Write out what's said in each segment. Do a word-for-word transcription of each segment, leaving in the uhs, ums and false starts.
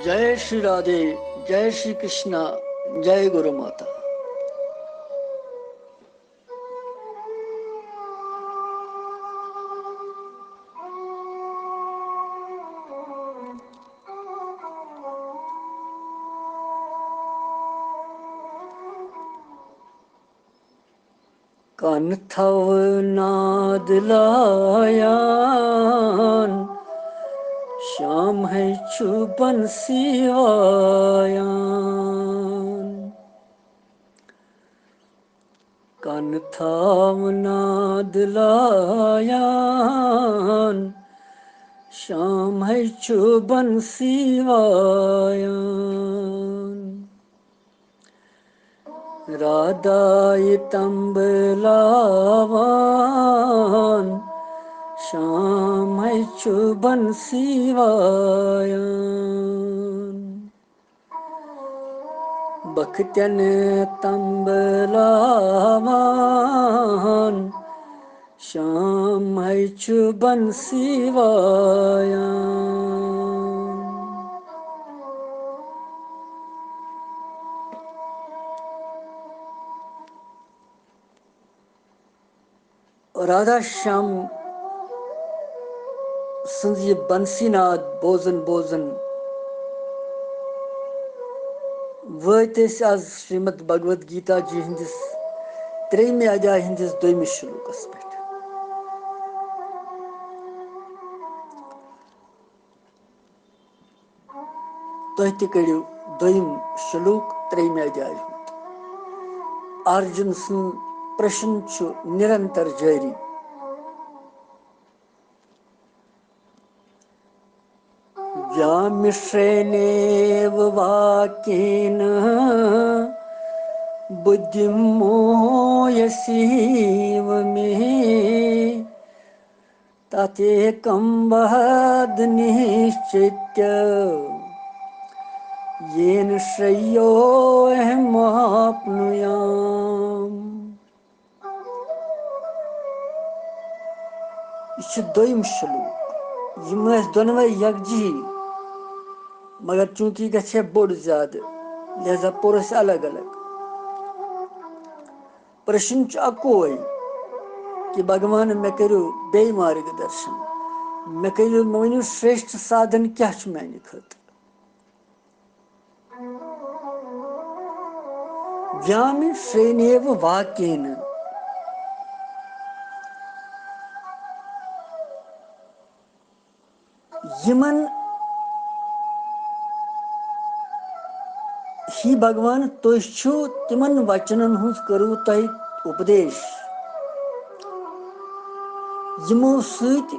जय श्री राधे, जय श्री कृष्णा, जय गुरु माता। کن تھاو ناد لایان، شام ہے چھُ بنسی وایان۔ کن تھاو ناد لایان، شام ہے چھُ بنسی وایان۔ رادایہِ تمبلاوان، شام ہے چھُ بنسی وایان۔ بختن تمبلاوان، شام ہے چھُ بنسی وایان۔ رادھا شیام سٕنٛز یہِ بنسی ناد بوزن بوزن وٲتۍ أسۍ آز شریمد بھگوت گیتا جی ہٕنٛدِس ترٛیٚیمہِ ادھیایہِ ہٕنٛدِس دوٚیمِس شلوکس پٮ۪ٹھ۔ تُہۍ تہِ کٔرِو دوٚیِم شلوک ترٛیٚیِمہِ ادھیایہِ ہُنٛد۔ ارجُن سُنٛد پرشن چھُ نِرنتر جٲری۔ व्यामिश्रेणेव वाक्येन बुद्धिं मोहयसीव मे। तथेकं वद निश्चित्य येन श्रेयोऽहमाप्नुयाम्। یہِ چھُ دوٚیِم شلوک۔ یِم ٲسۍ دۄنوَے یکجہی، مگر چوٗنٛکہِ یہِ گژھِ ہے بوٚڑ زیادٕ، لہذا پوٚر اَسہِ الگ الگ۔ پرشن چھُ اکوے کہِ بھگوان، مےٚ کٔرِو بیٚیہِ مارگ درشن، مےٚ کٔرِو، مےٚ ؤنِو شریشٹھ سادھن کیٛاہ چھُ میانہِ خٲطرٕ؟ व्यामिश्रेणेव वाक्येन। یِمن ہی بھگوان تُہۍ چھِو، تِمن وچنن ہٕنٛز کٔرٕو تۄہہِ اُپدیش، یِمو سۭتۍ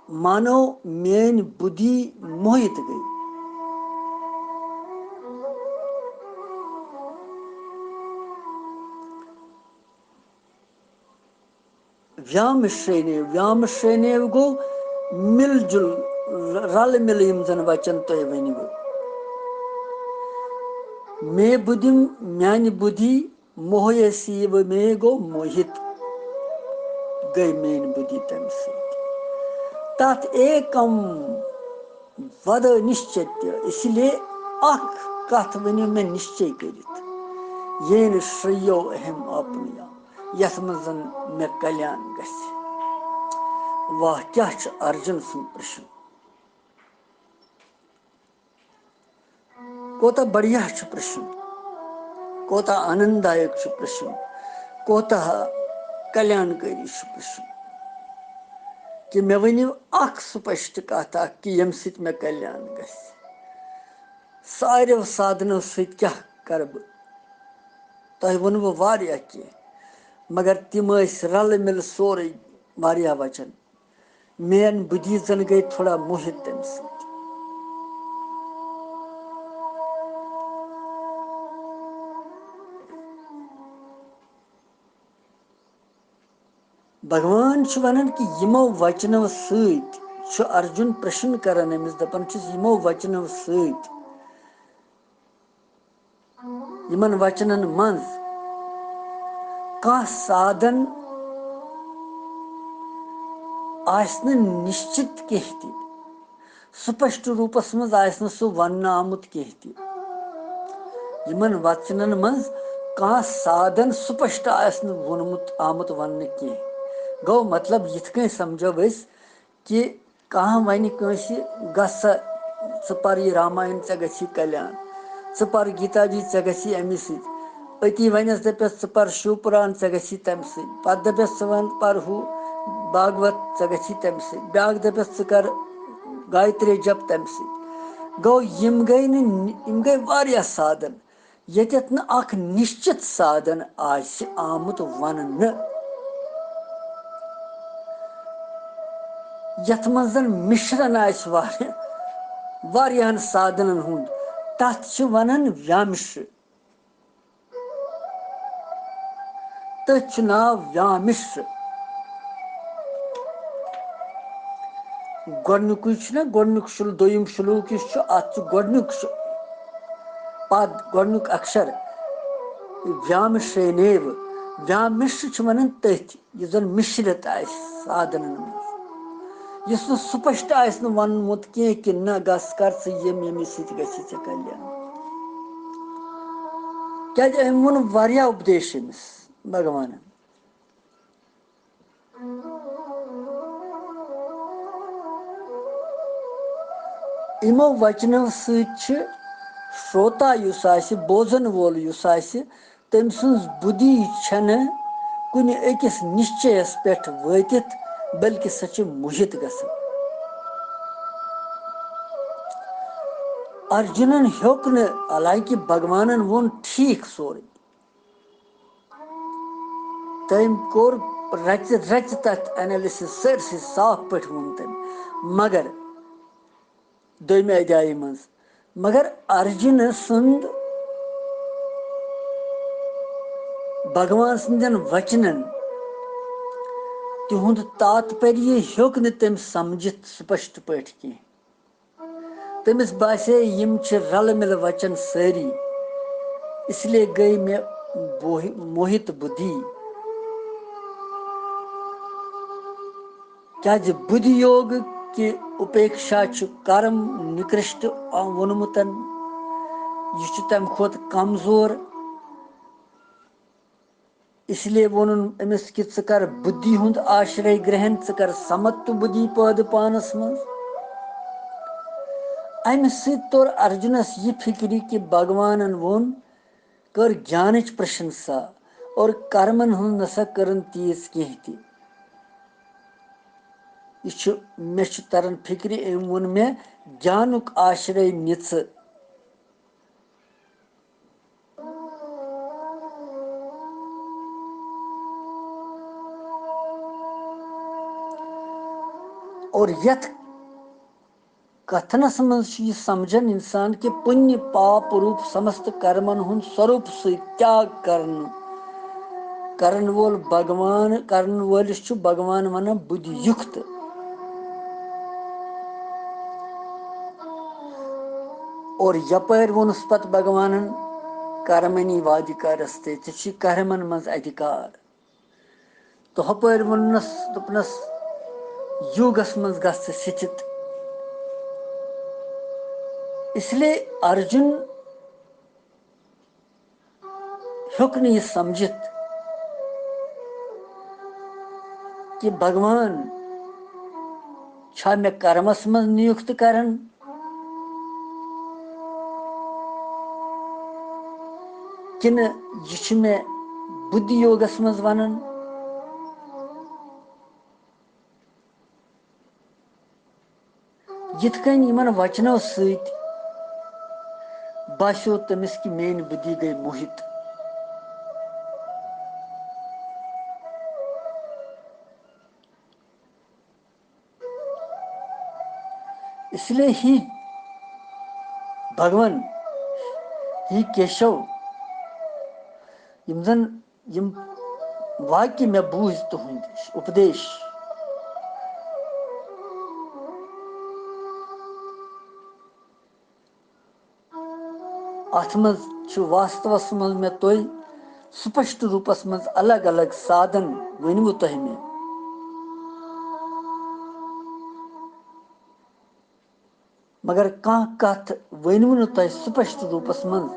مانو میٲنۍ بُدھی موہِت گٔے۔ ویام شرینیو، ویام شرینیو گوٚو مِل جُل، رلہٕ مِلہٕ یِم زن وچن تۄہہِ ؤنِوٕ۔ مے بُدھِم، میانہِ بُدھی، موہیسی و مے گوٚو موہِت، گٔے میٲنۍ بُدھی تمہِ سۭتۍ۔ تتھ ایکم ود نشچتیہ، اس لیے اکھ کتھ ؤنِو مےٚ نشچے کٔرِتھ، یین شریو اہم آپنیام، یتھ منٛز زن مےٚ کلیان گژھِ۔ واہ، کیاہ چھُ ارجُن سُنٛد پرشن! کوتاہ بڑھیا چھُ پرشن، کوتاہ آنند دایک چھُ پرشن، کوتاہ کلیان کٲری چھُ پرشن، کہِ مےٚ ؤنِو اکھ سپشٹ کتھ اکھ، کہِ ییٚمہِ سۭتۍ مےٚ کلیان گژھِ۔ ساروِیو سادھنو سۭتۍ کیٛاہ کرٕ بہٕ؟ تۄہہِ ووٚنوٕ واریاہ کینٛہہ، مگر تِم ٲسۍ رلہٕ مِلہٕ سورُے واریاہ وچن۔ میٲنۍ بُدھی زن گٔے تھوڑا موہِت تمہِ سۭتۍ۔ بھگوان چھُ ونان کہِ یِمو وچنو سۭتۍ چھُ ارجُن پرشن کران أمِس، دپان چھُس، یِمو وچنو سۭتۍ، یِمن وچنن منٛز کانٛہہ سادن آسہِ نہٕ نِشچِت کینٛہہ تہِ، سپشٹ روٗپس منٛز آسہِ نہٕ سُہ وننہٕ آمُت کینٛہہ تہِ۔ یِمن وچنن منٛز کانٛہہ سادن سپشٹ آسہِ نہٕ ووٚنمُت، آمُت وننہٕ کینٛہہ۔ گوٚو مطلب، یِتھ کٔنۍ سمجھو أسۍ کہِ کانٛہہ ونہِ کٲنٛسہِ، "گژھ سا، ژٕ پر یہِ راماین، ژےٚ گژھی کلیان، ژٕ پر گیتا جی، ژےٚ گژھی امی سۭتۍ"۔ أتی ونٮ۪س دپٮ۪س، "ژٕ پر شِو پُران، ژےٚ گژھی تمہِ سۭتۍ"۔ پتہٕ دپٮ۪س، "ژٕ ون پرہو بھاگوت، ژےٚ گژھی تمہِ سۭتۍ"۔ بیاکھ دپٮ۪س، "ژٕ کر گایتری جپ"، تمہِ سۭتۍ۔ گوٚو، یِم گٔے نہٕ، یِم گٔے واریاہ سادن، ییٚتٮ۪تھ نہٕ اکھ نِشچِت سادن آسہِ آمُت وننہٕ، یتھ منٛز زن مِشرن آسہِ واریاہ، واریاہن سادنن ہُنٛد، تتھ چھِ ونان ویامشر۔ تٔتھۍ چھُ ناو ویامشر۔ گۄڈنیُکُے چھُنہ، گۄڈنیُک شُل-، دوٚیِم شلوک یُس چھُ، اتھ چھُ گۄڈنیُک شُ-، پد، گۄڈنیُک اکشر ویامشرینیو۔ ویامشر چھِ ونان تٔتھۍ، یُس زن مِشرِتھ آسہِ سادنن منٛز، یُس نہٕ سپشٹ آسہِ نہٕ ونمُت کینٛہہ کہِ نہ، گژھ کر ژٕ ییٚمہِ، ییٚمہِ سۭتۍ گژھِ ژےٚ کلیان۔ کیازِ أمۍ ووٚن واریاہ اُپدیش أمِس بھگوانن۔ یِمو وچنو سۭتۍ چھِ شروتا یُس آسہِ، بوزن وول یُس آسہِ، تٔمۍ سٕنٛز بُدھی چھَنہٕ کُنہِ أکِس نِشچَیَس پٮ۪ٹھ وٲتِتھ، بلکہِ سۄ چھِ موہِت گژھان۔ ارجُنن ہیوٚک نہٕ، حالانکہِ بھگوانن ووٚن ٹھیٖک سورُے۔ تٔمۍ کوٚر رَژِ رَژِ تَتھ analysis، سٲرسٕے صاف پٲٹھۍ ووٚن تٔمۍ، مگر دوٚیمہِ ادھیایہِ منٛز۔ مگر ارجُنہٕ سُنٛد بھگوان سٕنٛدٮ۪ن وچنن تِہُنٛد تاتپریہِ ہیوٚک نہٕ تٔمۍ سمجھِتھ سپشٹ پٲٹھۍ کینٛہہ۔ تٔمِس باسے، یِم چھِ رلہٕ مِلہٕ وچن سٲری، اس لیے گٔے مےٚ بوہ-، موہِت بُدھی۔ کیازِ بُدھی یوگ کہِ اُپیکشا چھُ کرم نِکرشٹ ووٚنمُت، یہِ چھُ تَمہِ کھۄتہٕ کمزور۔ اس لیے ووٚنُن أمِس کہِ ژٕ کر بُدھی ہُنٛد آشرے گرہن، ژٕ کر سمت تہٕ بُدھی پٲدٕ پانس منٛز۔ امہِ سۭتۍ توٚر ارجُنس یہِ فِکرِ کہِ بھگوانن ووٚن، کٔر گیانٕچ پرشنسا اور کرمن ہٕنٛز نسا کٔرٕن تیٖژ کینٛہہ تہِ۔ یہِ چھُ، مےٚ چھُ تران فِکرِ، أمۍ ووٚن مےٚ، گیانُک آشرے نِژٕ۔ اور یتھ کتھنس منٛز چھُ یہِ سمجھان انسان کہِ پُنہِ پاپ روٗپ سمست کرمن ہُنٛد سوروٗپ سۭتۍ تیاگ کرنہٕ، کرن وول بھگوان، کرن وٲلِس چھُ بھگوان ونان بُدھی یُکت۔ اور یپٲرۍ ووٚنُس پتہٕ بھگوانن، کرمنی وادِکارستے، ژےٚ چھُے کرمن منٛز ادھیکار۔ تہٕ ہۄپٲرۍ ووٚننس، دوٚپنس، یوگس منٛز گژھ ژٕ سِتھِت۔ اس لیے ارجُن ہیوٚک نہٕ یہِ سمجھِتھ کہِ بھگوان چھا مےٚ کرمس منٛز نیُکت کران، کِنہٕ یہِ چھُ مےٚ بُدھی یوگس منٛز ونان؟ یِتھ کٔنۍ یِمن وچنو سۭتۍ باسیو تٔمِس کہِ میٲنۍ بُدھی گٔے موہِت۔ اس لیے ہی بھگوان، ہی کیشو، یِم زن یِم واقعہٕ مےٚ بوٗزۍ تُہنٛدۍ اُپدیش، اَتھ منٛز چھُ واستوَس منٛز مےٚ تۄہہِ سپشٹ روٗپس منٛز الگ الگ سادن ؤنۍمٕتۍ تۄہہِ مےٚ۔ مگر کانٛہہ کتھ ؤنِو نہٕ تۄہہِ سپشٹ روٗپس منٛز،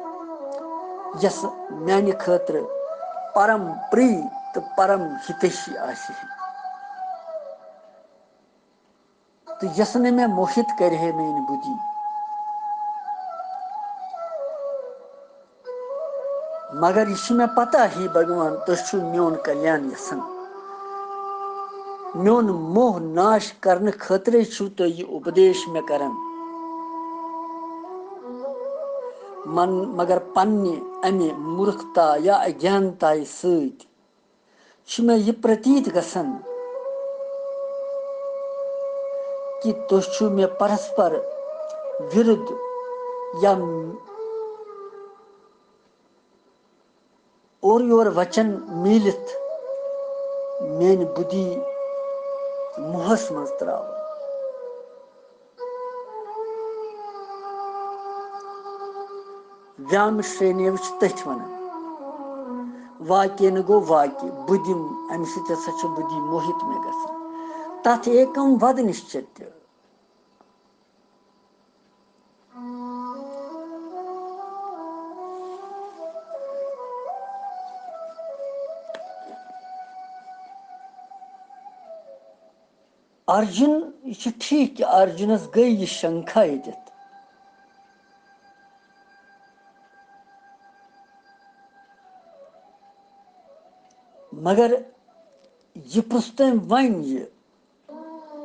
یۄس میانہِ خٲطرٕ پرم پری تہٕ پرم ہتیشی آسہِ ہے، تہٕ یۄس نہٕ مےٚ موہِت کرِ ہے میٲنۍ بُدھی۔ مگر یہِ چھِ مےٚ پتہ، ہے بھگوان، تُہۍ چھِو میون کلیان یژھان۔ میون موہ ناش کرنہٕ خٲطرَے چھِو تُہۍ یہِ اُپدیش مےٚ کران۔ من-، مگر پننہِ اَمہِ مُرکھتا یا اگیانتایہِ سۭتۍ چھُ مےٚ یہِ پرتیت گژھان کہِ تُہۍ چھِو مےٚ پرسپر وِرُدھ یا اورٕ یور وچن میٖلِتھ میٲنۍ بُدھی موہس منٛز تراوان۔ ویام شرینیو چھِ تٔتھۍ ونان۔ واقعے نہٕ گوٚو واقعہٕ، بُدھی، امہِ سۭتۍ ہسا چھِ بُدھی موہِت مےٚ گژھان۔ تتھ ایکم ود نشچتیہ۔ ارجُن، یہِ چھُ ٹھیٖک کہِ ارجُنس گٔے یہِ شنکھا ییٚتٮ۪تھ، مگر یہِ پرُژھ تٔمۍ وۄنۍ یہِ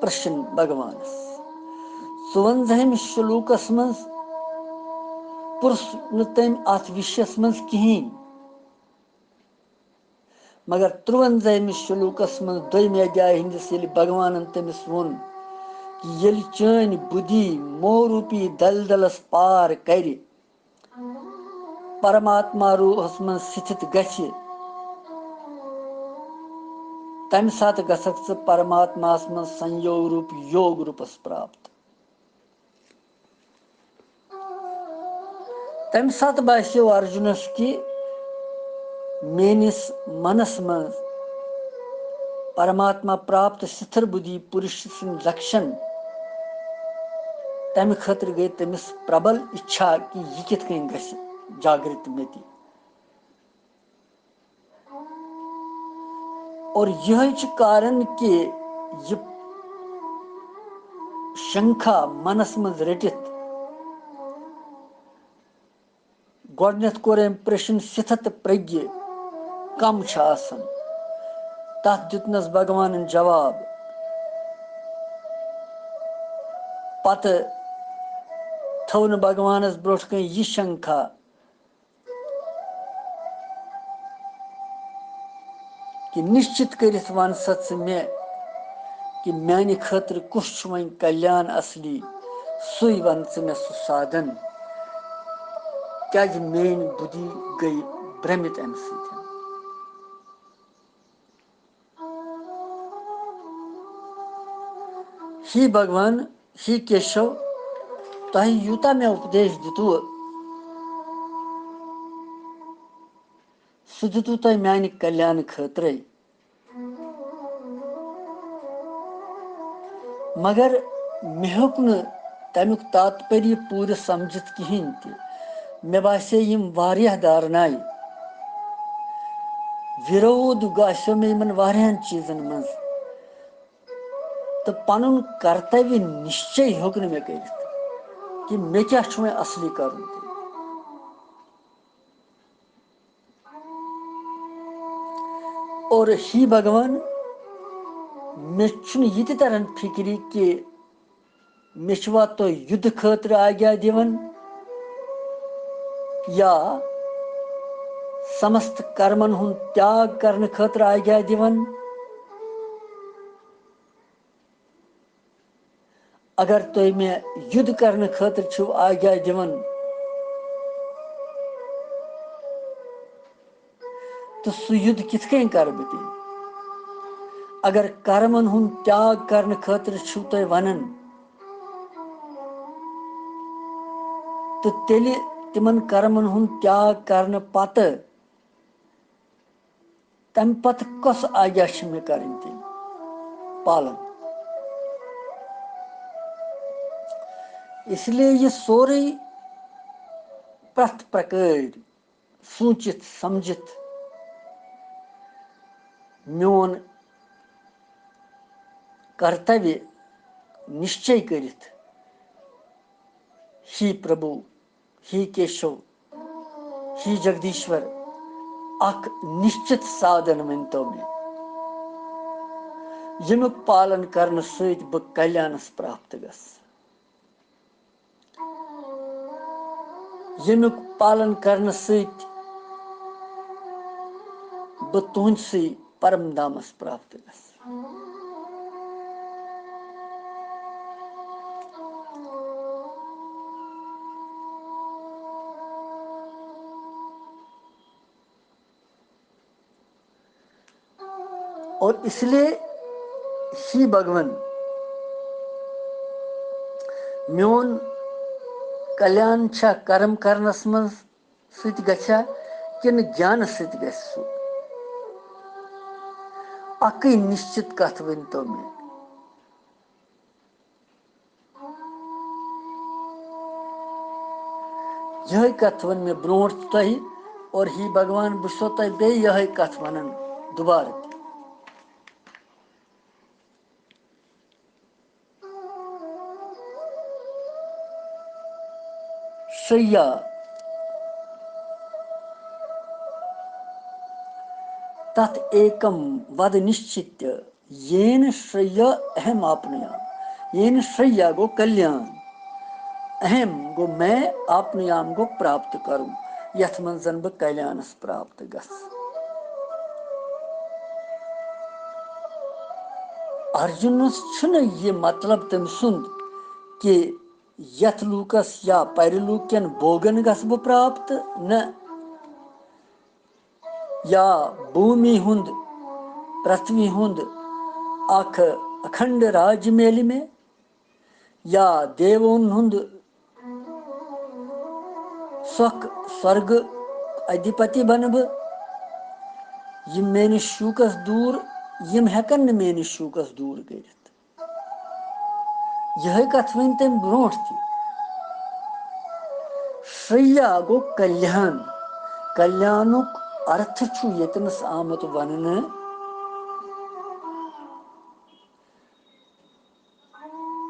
پرشن بھگوانس۔ ژُوَنزاہمِس شلوکس منٛز پرُژھ نہٕ تٔمۍ اتھ وشیس منٛز کِہینۍ، مگر ترُوَنزاہمِس شلوکس منٛز دوٚیمہِ ادھیایہِ ہٕنٛدِس ییٚلہِ بھگوانن تٔمِس ووٚن کہِ ییٚلہِ چٲنۍ بُدھی موہ روٗپی دلدلس پار کرِ، پرماتما روحس منٛز ستھت گژھِ، تمہِ ساتہٕ گژھکھ ژٕ پرماتماہس منٛز سنیوگ روٗپ یوگ روٗپس پراپت۔ تمہِ ساتہٕ باسیو ارجُنس کہِ میٲنِس منس منٛز پرماتما پراپت سِتھر بُدھی پُرُش سٕنٛدۍ لکشن، تمہِ خٲطرٕ گٔے تٔمِس پربل اِچھا کہِ یہِ کِتھ کٔنۍ گژھِ جاگرت متی۔ اور یِہوٚے چھُ کارن کہِ یہِ شنکھا منس منٛز رٔٹِتھ گۄڈٕنٮ۪تھ کوٚر أمۍ پرشن سِتھت پرٛگہِ کم چھِ آسان۔ تتھ دیُتنس بھگوانن جواب۔ پتہٕ تھٲو نہٕ بھگوانس برونٛٹھ کنہِ یہِ شنکھا کہِ نِشچِت کٔرِتھ وَن سا ژٕ مےٚ کہِ میانہِ خٲطرٕ کُس چھُ وۄنۍ کلیان اصلی، سُے وَن ژٕ مےٚ سُہ سادن، کیازِ میٲنۍ بُدھی گٔے برمِت اَمہِ سۭتۍ۔ ہے بھگوان، ہے کیشو، تۄہہِ یوٗتاہ مےٚ اُپدیش دِتوٕ، سُہ دِتوٕ تۄہہِ میانہِ کلیان خٲطرَے۔ مگر مےٚ ہیوٚک نہٕ تَمیُک تاتپریہِ پوٗرٕ سمجھِتھ کِہیٖنۍ تہِ۔ مےٚ باسے یِم واریاہ دارنایہِ۔ وِرود باسیو مےٚ یِمن واریاہن چیٖزن منٛز۔ تہٕ پنُن کرتویہ نِشچے ہیوٚک نہٕ مےٚ کٔرِتھ کہِ مےٚ کیٛاہ چھُ وۄنۍ اصلی کرُن تیٚلہِ۔ اور ہے بھگوان، مےٚ چھُنہٕ یہِ تہِ تران فِکرِ کہِ مےٚ چھُوا تُہۍ یُدٕ خٲطرٕ آگیا دِوان یا سمست کرمن ہُنٛد تیاگ کرنہٕ خٲطرٕ آگیا دِوان؟ اگر تُہۍ مےٚ یُدھ کرنہٕ خٲطرٕ چھِو آگیا دِوان، تہٕ سُہ یُدھ کِتھ کٔنۍ کرٕ بہٕ تیٚلہِ؟ اگر کرمن ہُنٛد تیاگ کرنہٕ خٲطرٕ چھِو تُہۍ ونان، تہٕ تیٚلہِ تِمن کرمن ہُنٛد تیاگ کرنہٕ پتہٕ تَمہِ پتہٕ کۄس آگیا چھِ مےٚ کَرٕنۍ تیٚلہِ پالن؟ اس لیے یہ سورُے پرٛٮ۪تھ پرکٲرۍ سوٗنٛچِتھ سمجھِتھ میون کرتویہ نِشچے کٔرِتھ، ہی پرٛبھو، ہی کیشو، ہی جگدیشور، اکھ نِشچِت سادھن ؤنۍتو مےٚ، ییٚمیُک پالن کرنہٕ سۭتۍ بہٕ کلیانس پراپت گژھٕ۔ ییٚمیُک پالن کرنہٕ سۭتۍ بہٕ تُہنٛدسٕے پرم دامس پراپت گژھٕ۔ اور اس لیے ہی بھگوان، میون کلیان چھا کرم کرنس منٛز سۭتۍ گژھیا کِنہٕ گیانہٕ سۭتۍ گژھِ سُہ؟ اکٕے نِشچِت کتھ ؤنۍتو مےٚ۔ یِہے کتھ ؤن مےٚ برونٛٹھ تۄہہِ، اور ہی بھگوان، بہٕ چھُسو تۄہہِ بیٚیہِ یِہے کتھ ونان دُبارٕ تہِ۔ شریا تتھ ایکم ود نشچتیہ، یین شریا اہم آپنیام۔ یین شریا گوٚو کلیان، اہم گوٚو میں، آپنیام گوٚو پراپت کرُن، یتھ منٛز زن بہٕ کلیانس پراپت گژھٕ۔ ارجُنس چھُنہٕ یہِ مطلب تٔمۍ سُنٛد کہِ یتھ لوٗکس یا پرِ لوٗکن بوگن گژھٕ بہٕ پراپت، نہ، یا بھومی ہُنٛد، پرتھوی ہُنٛد اکھ اکھنڈ راج میلہِ مےٚ، یا دیوَن ہُنٛد سۄکھ سۄرگہٕ ادھپتی بنہٕ بہٕ۔ یِم میٲنِس شوٗکس دوٗر، یِم ہٮ۪کن نہٕ میٲنِس شوٗکس دوٗر کٔرِتھ۔ یِہے کتھ ؤنۍ تٔمۍ برونٛٹھ تہِ۔ شریا گوٚو کلیان۔ کلیانُک ارتھ چھُ ییٚتنس آمُت وننہٕ۔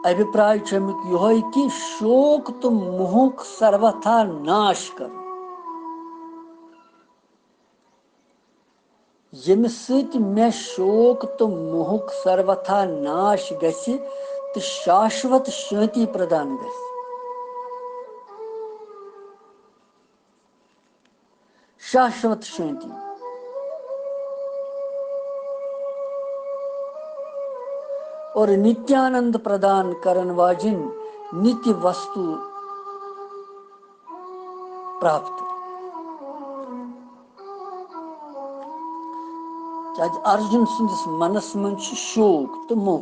ابھیپراے چھُ امیُک یِہوے کہِ شوک تہٕ موہُک سروتھا ناش کرُن۔ ییٚمہِ سۭتۍ مےٚ شوک تہٕ موہُک سروتھا ناش گژھِ تہٕ شاشوت شانتی پردان گژھِ۔ شاشوت شانتی اور نتیانند پردان کرن واجن نتیہ وستو پراپت۔ کیازِ ارجُن سٕنٛدِس منس منٛز چھُ شوق تہٕ موہ۔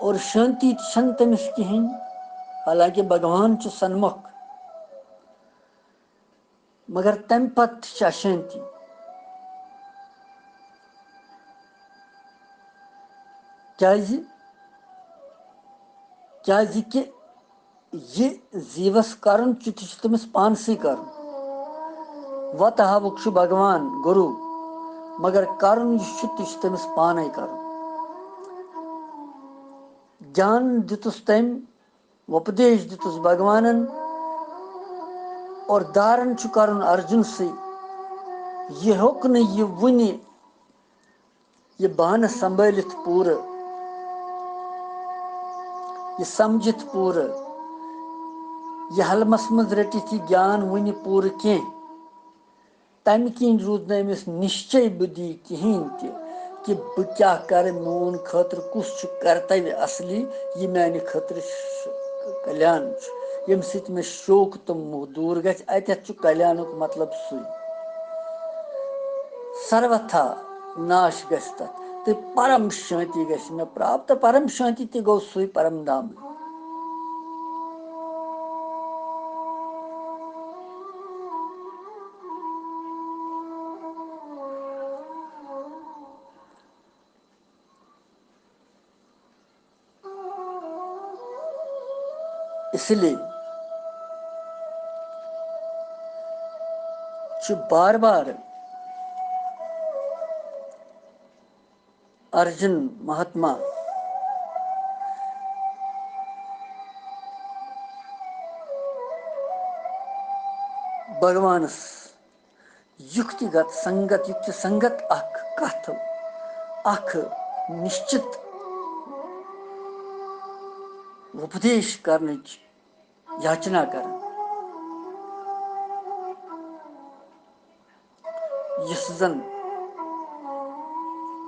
اور شانتی تہِ چھنہٕ تٔمِس کِہیٖنۍ، حالانکہِ بھگوان چھُ سنمُکھ، مگر تمہِ پتہٕ تہِ چھِ اشانتی۔ کیازِ؟ کیازِ کہِ یہِ زیٖوس کرُن چھُ، تہِ چھُ تٔمِس پانسٕے کرُن۔ وتہٕ ہاوُکھ چھُ بھگوان گُروٗ، مگر کرُن یُس چھُ، تہِ چھُ تٔمِس پانے کرُن۔ گیان دیُتُس تٔمۍ، وۄپدیش دیُتُس بھگوانن، اور دھارن چھُ کرُن ارجُنسٕے۔ یہِ ہیوٚک نہٕ یہِ وُنہِ یہِ بانہٕ سنبھٲلِتھ پوٗرٕ، یہِ سمجھِتھ پوٗرٕ، یہِ حلمس منٛز رٔٹِتھ یہِ گیان وُنہِ پوٗرٕ کینٛہہ۔ تمہِ کِنۍ روٗد نہٕ أمِس نِشچے بُدھی کِہیٖنۍ تہِ کہِ بہٕ کیٛاہ کرٕ، میون خٲطرٕ کُس چھُ کرتویہ اصلی، یہِ میانہِ خٲطرٕ ش-، کلیان چھُ، ییٚمہِ سۭتۍ مےٚ شوق تہٕ موہ دوٗر گژھِ۔ اتٮ۪تھ چھُ کلیانُک مطلب سُے۔ سروتھا ناش گژھِ تتھ تہٕ پرم شانتی گژھِ مےٚ پراپت۔ پرم شانتی تہِ گوٚو سُے پرم دام۔ اس لیے چھُ بار بار ارجن مہاتما بھگوانس یُکتِگت سنگت، یُکتِ سنگت اکھ کتھ، اکھ نشچت اُپدیش کرنٕچ یاچنا کران، یُس زن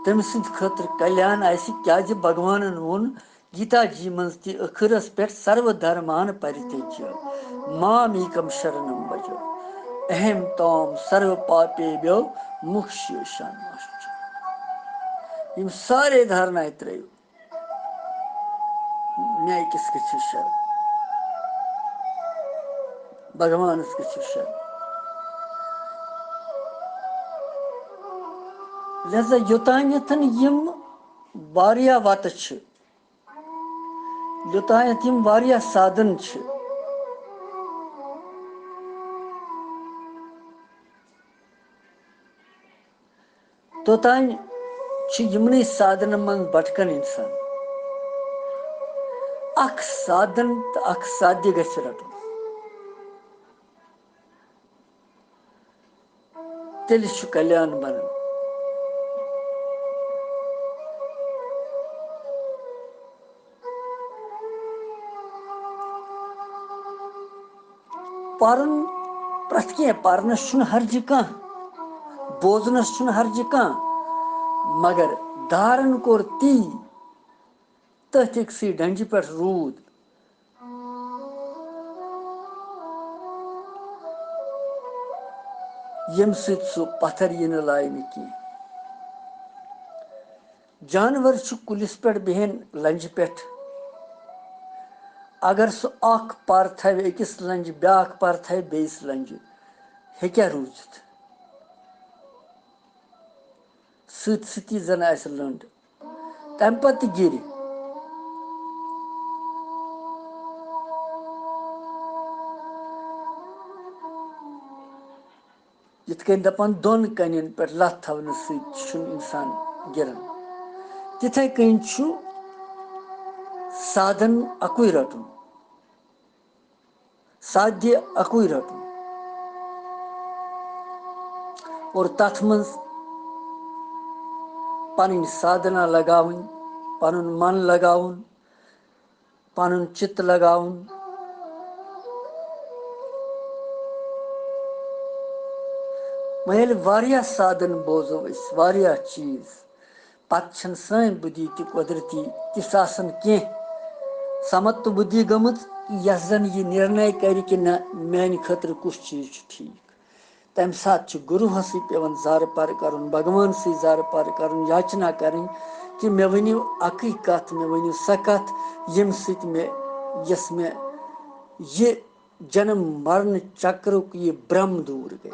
تٔمۍ سٕنٛدِ خٲطرٕ کلیان آسہِ، کیازِ بھگوانن ووٚن گیتا جی منٛز تہِ ٲخرس پٮ۪ٹھ، "سرو دھرمان پریتیجیہ، مام ایکم شرنم وجو، اہم توم سرو پاپیبھیو موکشیشان۔" یِم سارے دھارنایہِ ترٲیِو، مےٚ أکِس گٔژھِو شرن، بھگوانس گٔژھِو شرن۔ لہذا یوٚتانٮ۪تھ یِم واریاہ وتہٕ چھِ، یوٚتانٮ۪تھ یِم واریاہ سادن چھِ، توٚتانۍ چھُ یِمنٕے سادنن منٛز بھٹکان انسان۔ اکھ سادن تہٕ اکھ سادھیہ گژھِ رٹُن۔ تیٚلہِ چھُ کلیان بنان۔ پرُن، پرٛٮ۪تھ کینٛہہ پرنس چھُنہٕ ہرجہِ کانٛہہ، بوزنس چھُنہٕ ہرجہِ کانٛہہ، مگر دارن کوٚر تی، تٔتھۍ أکسٕے ڈنجہِ پٮ۪ٹھ روٗد۔ ییٚمہِ سۭتۍ سُہ پتھر یِنہٕ لاینہٕ کینٛہہ۔ جانور چھُ کُلِس پٮ۪ٹھ بیہن لنجہِ پٮ۪ٹھ۔ اگر سُہ اکھ پر تھاوِ أکِس لنجہِ، بیاکھ پر تھاوِ بیٚیِس لنجہِ، ہیٚکیٛاہ روٗزِتھ؟ سۭتۍ سۭتی زن آسہِ لٔنٛڈ۔ تَمہِ پتہٕ گِرِ۔ یِتھ کٔنۍ دَپان، دۄن کَنٮ۪ن پٮ۪ٹھ لَتھ تھاونہٕ سۭتۍ چھُنہٕ اِنسان گِران، تِتھَے کٔنۍ چھُ سادھن اَکُے رَٹُن۔ سادھیہ اکُے رٹُن اور تتھ منٛز پنٕنۍ سادھنا لگاوٕنۍ، پنُن من لگاوُن، پنُن چِت لگاوُن۔ وۄنۍ ییٚلہِ واریاہ سادھن بوزو أسۍ، واریاہ چیٖز، پتہٕ چھَنہٕ سٲنۍ بُدھی تہِ قۄدرٔتی تِژھ آسان کینٛہہ سمت تہٕ بُدھی گٔمٕژ، یۄس زَن یہِ نِرنے کَرِ کہِ نہ، میٛانہِ خٲطرٕ کُس چیٖز چھُ ٹھیٖک۔ تَمہِ ساتہٕ چھُ گُروٗہَسٕے پٮ۪وان زارٕ پارٕ کَرُن، بھگوانسٕے زارٕ پارٕ کَرُن، یاچنا کَرٕنۍ کہِ مےٚ ؤنِو اَکٕے کَتھ، مےٚ ؤنِو سۄ کَتھ، ییٚمہِ سۭتۍ مےٚ، یۄس مےٚ یہِ جنم مرن چکرُک یہِ برم دوٗر گٔے۔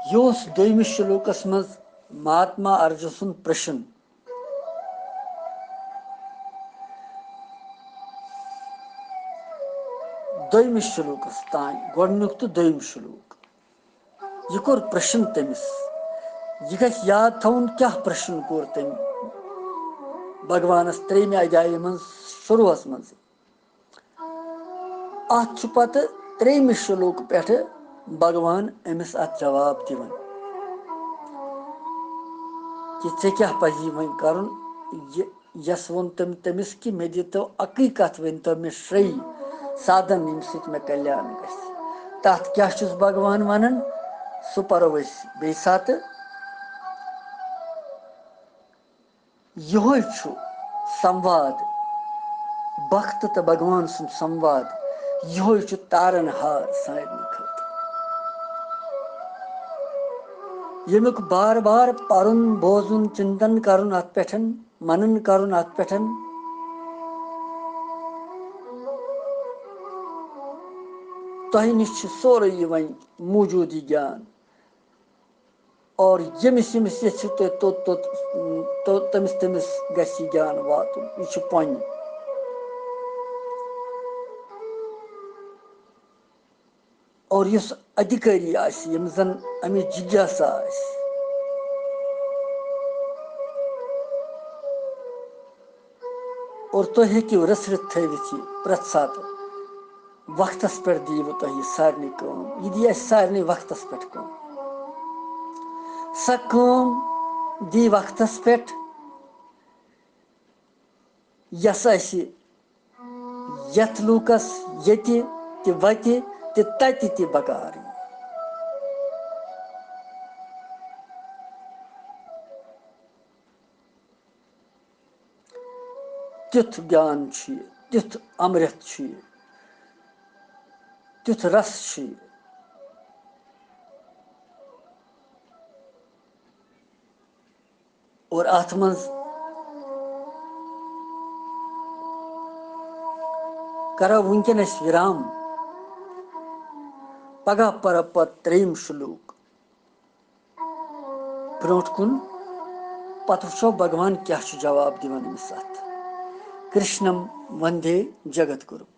یہِ اوس دوٚیمِس شلوکس منٛز مہاتما ارجُن سُنٛد پرشن۔ دوٚیمِس شلوکس تام، گۄڈٕنیُک تہٕ دوٚیِم شلوک۔ یہِ کوٚر پرشن تٔمِس۔ یہِ گژھِ یاد تھاوُن، کیٛاہ پرشن کوٚر تٔمۍ بھگوانس ترٛیٚیِمہِ ادھیایہِ منٛز، شروٗعس منٛز۔ اتھ چھُ پتہٕ ترٛیٚیِمہِ شلوکہٕ پٮ۪ٹھٕ بھگوان أمِس اتھ جواب دِوان کہِ ژےٚ کیٛاہ پزی وۄنۍ کرُن۔ یہِ یَس ووٚن تٔمۍ تٔمِس کہِ مےٚ دِتو اَکٕے کَتھ، ؤنۍتو مےٚ شرٛیٚیہِ سادن، ییٚمہِ سۭتۍ مےٚ کلیان گژھِ۔ تَتھ کیٛاہ چھُس بھگوان وَنان، سُہ پَرو أسۍ بیٚیہِ ساتہٕ۔ یِہوٚے چھُ سمواد، بخت تہٕ بھگوان سُنٛد سمواد۔ یِہوٚے چھُ تارن ہار سارنٕے خٲطرٕ۔ ییٚمیُک بار بار پَرُن، بوزُن، چِنتن کَرُن اَتھ پٮ۪ٹھ، منن کرُن اتھ پٮ۪ٹھ، تۄہہِ نِش چھُ سورُے یہِ وۄنۍ موٗجوٗد یہِ گیان۔ اور ییٚمِس ییٚمِس ییٚژھِو تُہۍ توٚت توٚت، تو-، تٔمِس تٔمِس گژھِ یہِ گیان واتُن۔ یہِ چھُ پۄنہِ۔ اور یُس ادھیکاری آسہِ، ییٚمِس زن امِچ جگیاسا آسہِ، اور تُہۍ ہیٚکِو رٔژھرِتھ تھٲوِتھ یہِ پرٛٮ۪تھ ساتہٕ۔ وقتس پٮ۪ٹھ دِیہِ بہٕ تۄہہِ یہِ سارنٕے کٲم، یہِ دِیہِ اَسہِ سارنٕے وقتس پٮ۪ٹھ کٲم۔ سۄ کٲم دِیہِ وقتس پٮ۪ٹھ، یۄس اَسہِ یَتھ لوٗکس ییٚتہِ تہِ وَتہِ تہِ تَتہِ تہِ بکار یی۔ تیُتھ گیان چھُ یہِ، تیُتھ امرت چھُ یہِ، تیُتھ رس چھُ یہِ۔ اور اتھ منٛز کرو وٕنکیٚن أسۍ وِرام۔ پگاہ پرو پتہٕ ترٛیٚیِم شلوک برونٛٹھ کُن، پتہٕ وٕچھو بھگوان کیٛاہ چھُ جواب دِوان أمِس اتھ۔ کرشنم وندے جگت گُرو۔